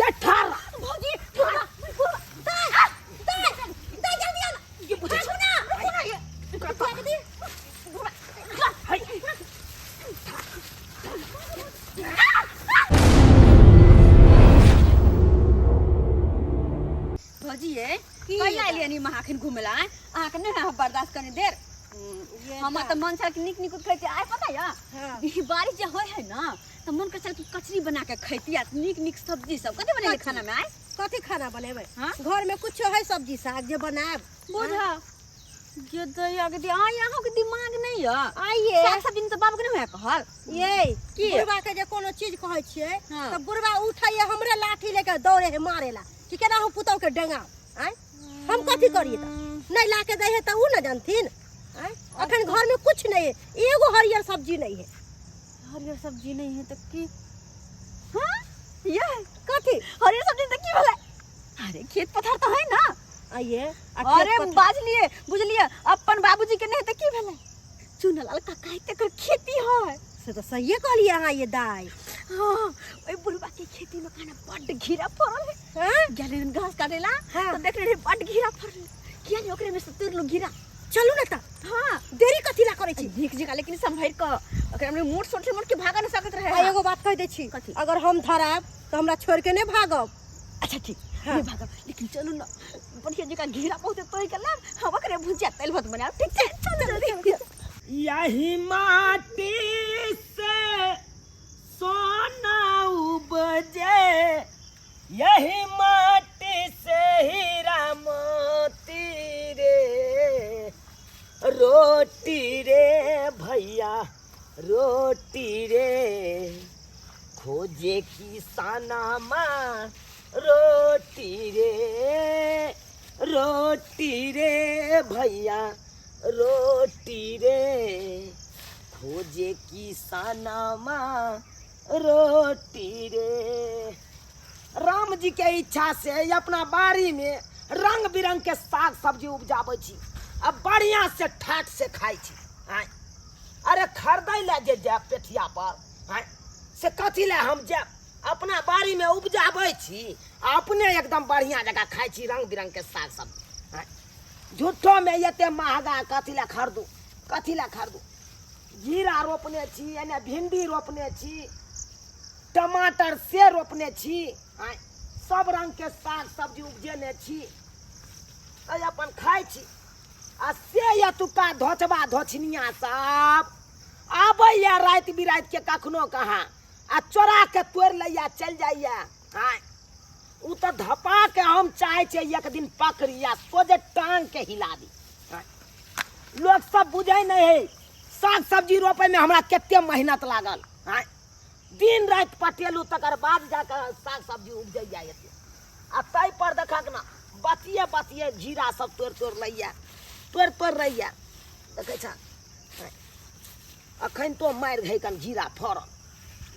ये ठार भौजी बुढ़वा बुढ़वा दाई दाई दाई जल्दी आ ना ये बुझै भागू ना रुकू ना ये भाग दे बुढ़वा हाय भौजी ये कहिया एलियै नी महाखिन घुमे ला अहाँके नहि है बर्दाश्त करने देर हमर तऽ मन छल कि नीक नीक खैती आइ पता यऽ हाँ। ई बारिश जे होइ है ना तऽ मन कर छल कि कचरी बना के खैती आ नीक नीक सब्जी सब कथी बनेली खाना में आइ कथी खाना बनेबै हाँ? घर में कुछो है सब्जी साग जे बनायब बोझा ये दैया के आइ अहाँके दिमाग नहि यऽ आइए साग सब्जी तऽ बाबू के नहि होय कहल ये की? बुढ़वा के जे कोनो चीज कहै छियै हाँ। तऽ बुढ़वा उठैया हमरे लाठी लेके दौड़े है मारेला कि केना हम पुतौह के डेंगाउ आँय हम कथी करिए तऽ नहीं ला के दै है तऽ उ न जानथिन आँय अखन घर में कुछ नहीं है एगो हरियर सब्जी नहीं है हरियर सब्जी नहीं है तऽ की हाँ ये कथी हरियर सब्जी तऽ की भेलै अरे खेत पथार तऽ है ना आइए आ खेत अरे पथार- बाजलिए बुझलिए अपन बाबूजी के नहीं तऽ की भेलै चुनलाल काका एकर खेती है से तऽ सहिए कहलिए अहाँ ये दाई हाँ ओहि बुढ़वा के खेती में खाना बड्ड घेरा फड़ल है हाँ? गेले दिन घास काटेला हाँ। तो देख रहे बड्ड घेरा फड़ल है। किया नहीं ओकरे में से तोड़ लो घेरा चलू ना तऽ हाँ देरी कथी ला करै छी नीक जगह लेकिन संभर के ओकरा में मोट सोट मोट के भागा नहीं सकत रहे आ एगो बात कह दै छी कथी? अगर हम धरायब तऽ हमरा छोड़ के नहीं भागब अच्छा ठीक हाँ। नहीं भागब लेकिन चलू ना बढ़िया जगह घेरा बहुत तोड़ के लाब हम ओकरे भुजिया तेल भात बनाब ठीक छै चलू जल्दी यही माटी से सोना उपजे यही माटी से हीरा मोती रे रोटी रे भैया रोटी रे खोजे किसाना माँ रोटी रे रोटी रे भैया रोटी रे खोजे किसाना माँ रोटी रे राम जी के इच्छा से अपना बाड़ी में रंग बिरंग के साग सब्जी उपजाबै छी आ बढ़िया से ठाट से खाइ छी आँय अरे खरीदै लए जे जायब पेठिया पर आँय से कथी लए हम जायब अपना बाड़ी में उपजाबै छी आ अपने एकदम बढ़िया जकाँ खाइ छी रंग बिरंग के साग सब्जी आँय झूठो में एते महगा कथी लए खरीदू कथी लए खरीदू जीरा रोपने छी एने भिंडी रोपने छी टमाटर से रोपने छी आँय सब रंग के साग सब्जी उपजेने छी अइ अपन खाइ छी आ से एतुका धोचबा धोछनिया सब आबैया राति बिराति के कखनो कहाँ आ चोरा के तोड़ि लैया चलि जाइया आँय ओ तऽ धपा के हम चाहै छियै एक दिन पकड़ी आ सोझे टांग के हिला दी आँय लोक सब बुझै नहि है साग सब्जी रोपैमे हमरा कते मेहनत लागल आँय दिन राति पटेलहुँ तकर बाद जाकऽ साग सब्जी उपजैया एते आ ताहि पर देखक ने बतिये बतिये जीरा सब तोड़ि तोड़ि लैया तोड़ि तोड़ि लैया देखै छह अखन तो मारि घै कन जीरा फड़ल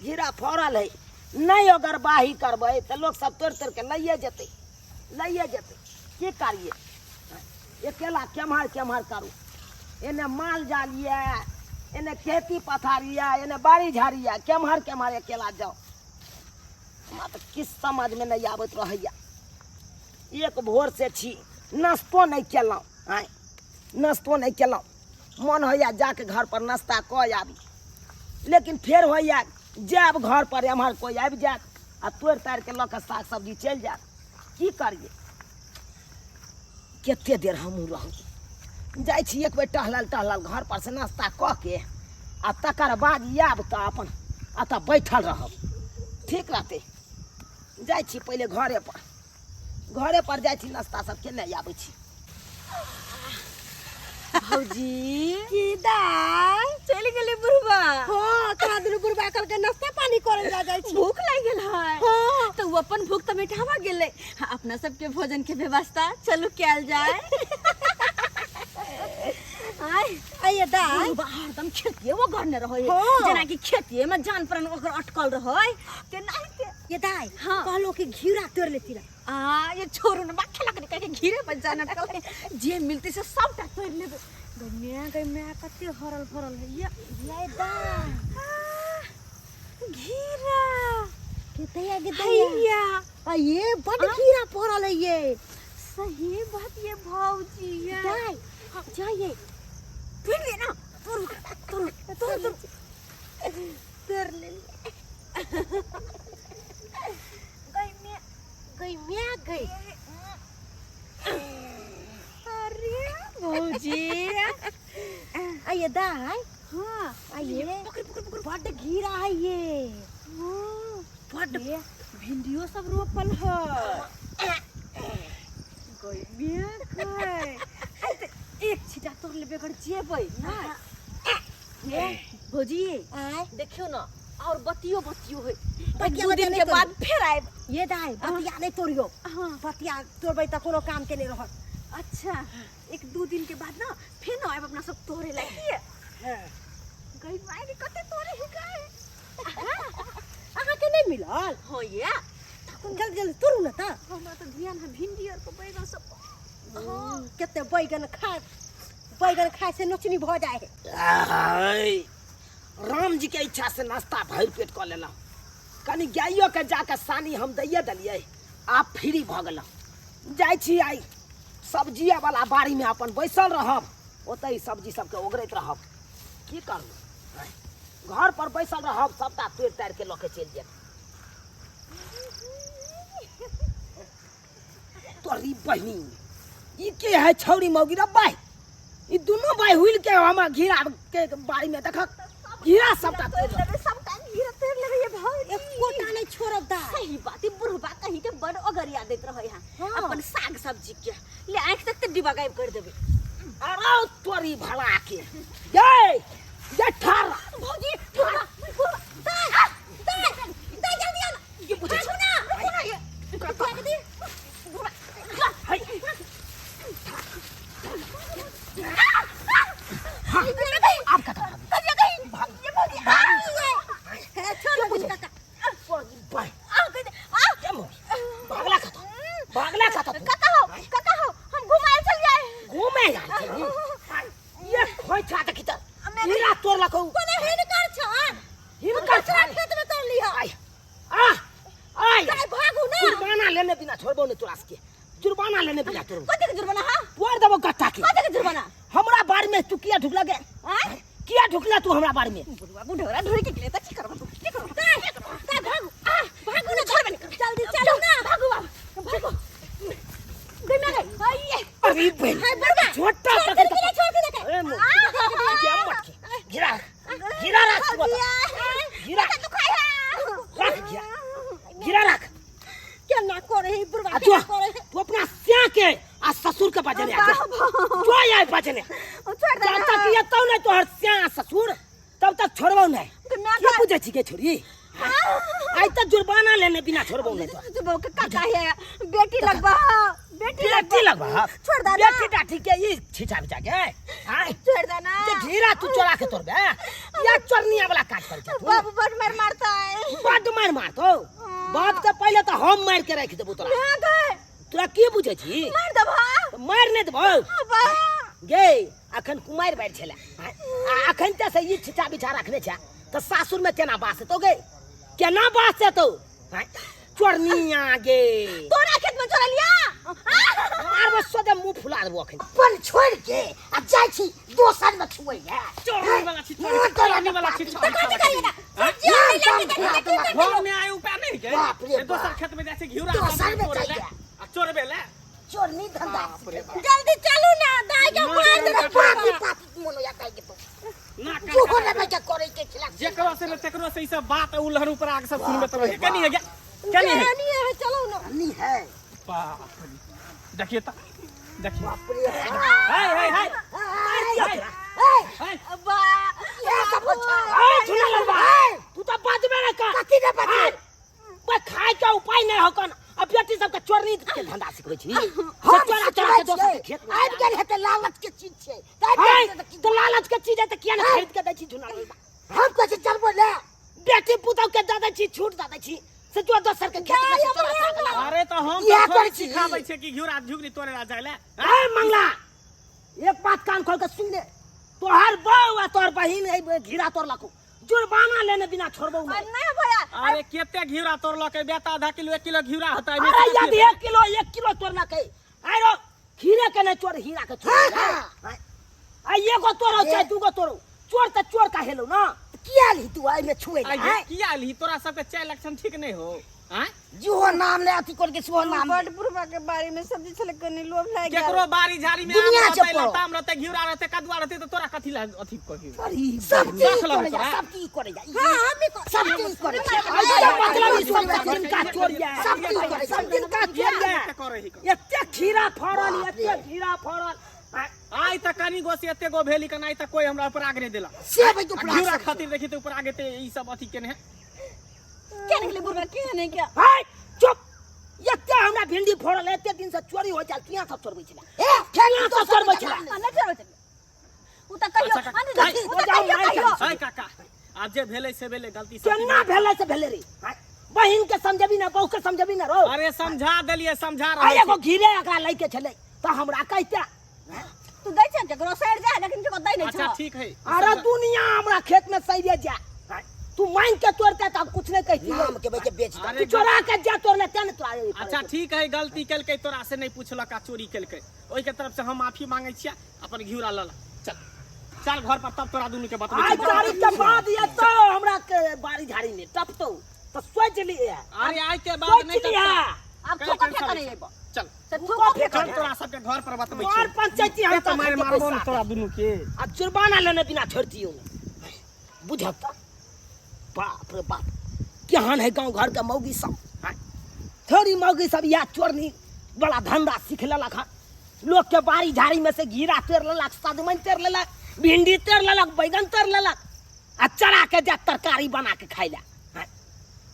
जीरा फड़ल है नहि अगर बाही करबै तऽ लोक सब तोड़ि तोड़ि के लैये जेतै लैये जेतै की करियै अकेला केम्हर केम्हर करू एने माल जाल यऽ एने खेती पथार यऽ एने बाड़ी झाड़ी यऽ केम्हर केम्हर अकेला जाउ हमरा तऽ किछु समझमे नहि आबैत रहैया एक भोर से छी नाश्तो नहि केलहुँ आँय नाश्तो नहि केलहुँ मन होइया जाके घर पर नाश्ता कऽ आबी लेकिन फेर होइया जायब घर पर एम्हर कोइ आबि जायत आ तोड़ि ताड़ि के लऽ कऽ साग सब्जी चलि जायत की करियै कते देर हमहूँ रहू जाइ छी एक बेर टहलल टहलल घर पर से नाश्ता कऽ के आ तकर बाद आयब तऽ अपन एतऽ बैठल रहब ठीक रहतै जाइ छी पहिले घरे पर घरे पर जाइ छी नाश्ता सब केने आबै छी भौजी की दाई चलि गेलै बुढ़वा हाँ कहाँ दुनू बुढ़बा कहलकै नाश्ता पानी करे ला जाइ छी भूख लागि गेल है हाँ तऽ ओ अपन भूख तऽ मिटावा गेलै हाँ, अपना सबके भोजन के व्यवस्था चलू कयल जाय आय आइए दाई बुढ़वा हरदम खेतिए वो गरने रहै हाँ। जेनाकि खेतिए में जान प्राण ओकर अटकल रहै तेनाहिते ये दाई हाँ। कहलो कि घिउरा तोड़ लेती ला आ ये छोड़ू ना बाखे लगने कह घिरे पर जान अटकल है जे मिलते से सबटा तोड़ लेबे गै माय गै माय कते हरल फरल है ये ये दाई घिरा के दैया के दैया हैया ये बड घिरा पड़ल है ये। सही बात ये भौजी ये। जाय जाइए। फिर ले ना, तुर तुर तुर तुर तोड़ ले। गई मैं गई म्या गई। अरे भौजी आइए दाई। हाँ आइए। पकड़ पकड़ पकड़। बड घिरा है ये। हाँ बड ये भिंडियो सब रोपल है। गई मिया गई। आई त एक छिटा तोड़ लेबे कर जेबै ना। ये भौजी आय देखियो ना और बतियो बतियो है। बतिया दू बतिया दिन नहीं के तोड़ियो। बाद फेर आएब। ये दाई बतिया नहीं तोड़ियो। हाँ बतिया तोड़बै त कोनो काम के नहीं रहत। अच्छा एक दू दिन के बाद ना फेर ना आएब अपना सब तोड़े लागी। गई माय के कते तोड़े है गए। अहाँ के नहीं मिलल? हाँ ये जल्दी जल्दी तोड़ू ना त। हमरा तो ध्यान है भिंडी और के बैगन सब। हाँ कते बैगन खाए, बैगन खाए से नोचनी भ जाए है। आय, राम जी के इच्छा से नाश्ता भरि पेट कऽ लेलहुँ। कनि गाइयो के जाके सानी हम दैये देलियै, आब फ्री भऽ गेलहुँ। जाइ छी आइ सब्जिया वाला बाड़ी में अपन बैसल रहब, ओतहि सब्जी सबके ओगरैत रहब। की करू, घर पर बैसल रहब, सबटा तोड़ि ताड़ि के लऽ के चलि जायब। तोरी बहिनी ई के है छौरी मौगी रे बाई, ई दुनू बाई हुइल के हमरा घिरा के बाड़ी में देखक घिरा सबटा तोड़ लेबै, सबटा घिरा तोड़ लेबै ये भौजी। एकोटा नहीं छोड़ब दा। सही बात ई बुढ़बा कहीं के बड़ ओगरिया दैत रहै है। हाँ। अपन साग सब्जी के ले आँखि तक तऽ डिब्बा गायब कर देबै। अरे तोरी भला के ये ये ठार भौजी बुढ़बा बुढ़बा दाई दाई दाई जल्दी आना। ये बुझै भागू ना, रुकू ना ये। कतऽ? दे। बुढ़बा है। आब कतऽ भागू? कहिया गई ये भौजी आ हे, छोड़ दे काका। तोरी बाई आ गई आ के मौगी भागला कतऽ, भागला कतऽ तू? कका हो कका हो हम घुमाए चल जाए। घूमे यार चलही। ये खोइछा देखी तऽ हीरा तोड़लक हौ। कोने हिनकर छन? हिनकर दूसरा छन? खेत में तोड़ लिह। आय आ आय दाई भागू ना। जुर्माना लेने बिना छोड़बो नहीं तोरा सबके, जुर्माना लेने बिना छोड़बो। कथी के जुर्माना? हाँ तोड़ देबो गट्टा के। कथी के जुर्माना? हमरा बाड़ी में तू किया ढुकला गे? आय किया ढुकला तू हमरा बाड़ी में? बुढ़वा बुढ़ौरा ढुरी के गेलै तऽ की करबो तू, की करबो? दाई दाई भागू आ भागू ना, छोड़बे नहीं। जल्दी चलू ना। भागू बाबा भागू। गई मैं गई आइए। अरे बहन हाय बुढ़वा छोटा छोड़ पकड़ दे, के छोड़ दे, देखे। अरे मो क्या मटकी गिरा गिरा रख तू बता। गिरा दुखाई है। रख गिरा गिरा रख। क्या ना करे है बुढ़वा, आ क्या जो करे है? तू अपना स्या के आ ससुर के बजने आ जा। जो आए बजने। छोड़ दे जब तक ये तो नहीं तोहर स्या आ ससुर तब तक छोड़बो नहीं। मैं के पूछे छी के छोड़ी? आई त जुर्माना लेने बिना छोड़बो नहीं तो। जुर्माना के काका है बेटी लगबा, बेटी बेटी लगबा। छोड़ दे ना। बेटी डाठी के ई छिछा बिछा के आय छोड़ दे ना। जे घिरा तू चोरा के तोड़बे या चोरनिया वाला काज कर तू। बाबू बड़ मार मारता है। बड मार मारतो। बाप के पहले तो हम मार के रख देबो तोरा। ना गए। तोरा की बुझे छी? मार देबो। मार नहीं देबो। बा। गे अखन कुमार बैठ छला आ अखन त से ई छिछा बिछा रखने छ त सासुर में केना बास हेतौ गे, केना बास हेतौ? चोरनिया गे तोरा खेत में चोरा लिया। मार बस सोदे मुंह फुला देबो अखन। अपन छोड़ के आ जाय छी दोसर में छुए है। चोरनी वाला छी, मुंह तोरा चोरनी वाला छी, के चोरनी कथी वाला करिए ना? छी। सब्जी आनै नाम लागे ताम देखी फुला देलक। घर में आए उपाय नहीं के। बाप रे ए दोसर बाप। खेत में जाय छै घिउरा दोसर में तोड़े ले। जाइए। आ चोरबे ले। चोरनी धंधा। बाप रे बाप। जल्दी चलू ना दाई के ना, मार ना, देबै। ना, पापी पापी मोनो या काई के तो। ना, कान जोहो काट रे देबै। बेटा करे के खिलाफ। जेकरो से ने तेकरो से ई सब बात उलहन ऊपर आके सब सुनबे त रहे। कनी है गे? कनी है? कनी है, चलू ना। कनी है। बाप रे। देखिए त देखिए। बाप रे। हाय हाय हाय। हाय। हाय। बा ये सब अच्छा। ए सुना लड़बा तू त बाजबे ने कर। कथी ने बाजबे? बे खाय के उपाय नहीं होकन। अब बेटी सबके चोरनी के धंधा सिखबै छी। हम से चोरा चोरा के दोसर के खेत में आबि गेल हेतै लालच के चीज छै। तऽ आबि हाय, गेल हेतै तऽ की तऽ लालच के चीज है तऽ किया ने खरीद के दै छी झुना लड़बा? हम कहै छी चलबो ले। बेटी पुतहु के दऽ दै छी, छूट दऽ दै छी। से जो दोसर के खेत में से चोरा चोरा के लाबै। अरे तऽ हम इएह तऽ करै छी। सिखाबै छियै कि घिउरा झुगनी तोड़े ला जाय ले। ए मंगला, एक बात कान खोल के सुन ले। तोहर बहू आ तोहर बहिन एहि घिरा तोड़लकौ, जुर्माना लेने बिना छोड़बौ अरे नहीं। नहीं भैया, अरे केते घिउरा तोड़लकै बेटा आधा किलो 1 किलो घिउरा होतै एहिमे अरे से कथी यदि 1 किलो 1 किलो तोड़लकै आरो खीरे के नहीं चोर हीरा के चोर आ एगो तोड़ो चाहे दूगो तोड़ो चोर तऽ चोर का हेलो ना किया ली तू एहिमे छुए आइ आँय? किया ली तोरा सबके चाय लक्षण ठीक नहीं हो आँय जेहो नाम ले अथी करके सेहो नाम बड बुढ़बा के बारे में सब्जी छले कनी लोभ लागि गेल केकरो बाड़ी झाड़ी में आम दुनिया रहतै से पड़ो। लताम रहतै घिउरा रहतै कदुआ रहतै तऽ तोरा कथी ला अथी कही सब चीज रख लहु करे जा तोरा। सब चीज करे जा हाँ हम भी सब चीज करे जा ऐसा मतलब ई सब दिन का चोर या सब चीज करे जा। सब दिन का चोर या करे ही एते खीरा फड़ल एते खीरा फड़ल आइ तऽ कनी गो से एते गो भेली कन आइ तऽ कोई हमरा ऊपर आग नहि देलक से भाई तू आ घिउरा खातिर देखी तऽ ऊपर आगे ते ई सब अथी केने है के निकले बुढ़बा के नहीं क्या हाय चुप एते हमरा भिंडी फड़ल एते दिन से चोरी हो जाल किया सब चोरबै छला ए केना सब चोरबै छला आ, नहीं चोरबै छलै। उ तऽ कहियो अच्छा, आ, नहीं, काका, उ तऽ कहियो कहियो हाय काका आब जे भेलै से भेलै गलती सब केना भेलै से भेलै रे हाय, बहिन के समझबी ना बहू के समझबी ना रो अरे समझा देलियै समझा आ रहल एगो घिरे एकरा लैके छलै तऽ हमरा कहिते तू दै छै केकरो सड़ि जाय लेकिन केकरो दै नहि अच्छा छौ ठीक है अरे दुनिया हमरा खेत में सैरे जा तू मांग के तोड़ते तऽ हम कुछ नहीं कहती नाम के बेच बेच दे अरे तू चोरा के जा तोड़ले ते ने तोरा अच्छा ठीक है गलती केलकै तोरा से नहीं पूछलक आ चोरी केलकै ओहिके तरफ से हम माफी मांगे छियै अपन घिउरा लऽ ला चल चल घर पर तब तोरा दुनू के बतबै आज छियै। तारीख के बाद ये तो हमरा के बाड़ी झाड़ी में टपतो तो सोच लिए अरे आइ के बाद सोच नहीं लिया आब कल थूको कैंसल फेंकऽ होइ नहि छै। अयबो चल से थूको फेंकऽ चल तोरा सबके घर पर बतबै और छियै पंचायती हम तऽ मारि मारबो ने तोरा दुनू के आ जुर्माना लेने बिना छोड़तियो नहीं बुझत बाप रे बाप केहन है गांव घर के मौगी सब हाँ? थोड़ी मौगी सब या चोरनी बड़ा धंधा सीख लेलक हन लोग के बाड़ी झाड़ी में से घीरा तोड़ लेलक सजमनि तोड़ लेलक भिंडी तोड़ लेलक बैगन तोड़ लेलक आ चढ़ा के जा तरकारी बना के खाइ ला हाँ?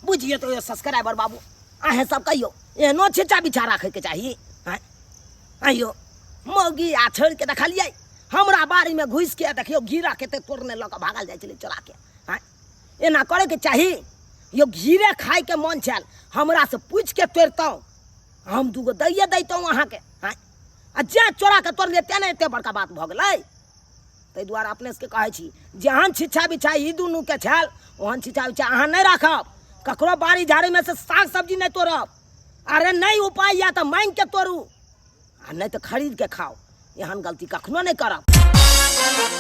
बुझिए तो ये सब्सक्राइबर बाबू अहें सब कहियो एहनो छिचा बिछा राखैके चाही हाँ? आइयो मौगी आ छोड़ि के देखलियै हमरा बाड़ी में घुसि के देखियौ घीरा कते तोड़ने लऽ कऽ भागल जाइ छलै चोरा के आँय एना करैके चाही यौ घीरे खाइके मन छल हमरा से पूछि के तोड़ितहुँ हम दूगो दैए दैतहुँ अहाँके आँय आ जे चोरा के तोड़लियै तेँ ने एते बड़का बात भऽ गेलै ताहि दुआरे अपने सबके कहै छी जेहन छिच्छा बिछा ई दुनूके छल ओहन छिच्छा बिछा अहाँ नहि राखब ककरो बाड़ी झाड़ीमे से साग सब्जी नहि तोड़ब अरे नहि उपाय यऽ तऽ मांगि के तोड़ू आ नहि तऽ खरीद के खाउ एहन गलती कखनो नहि करब।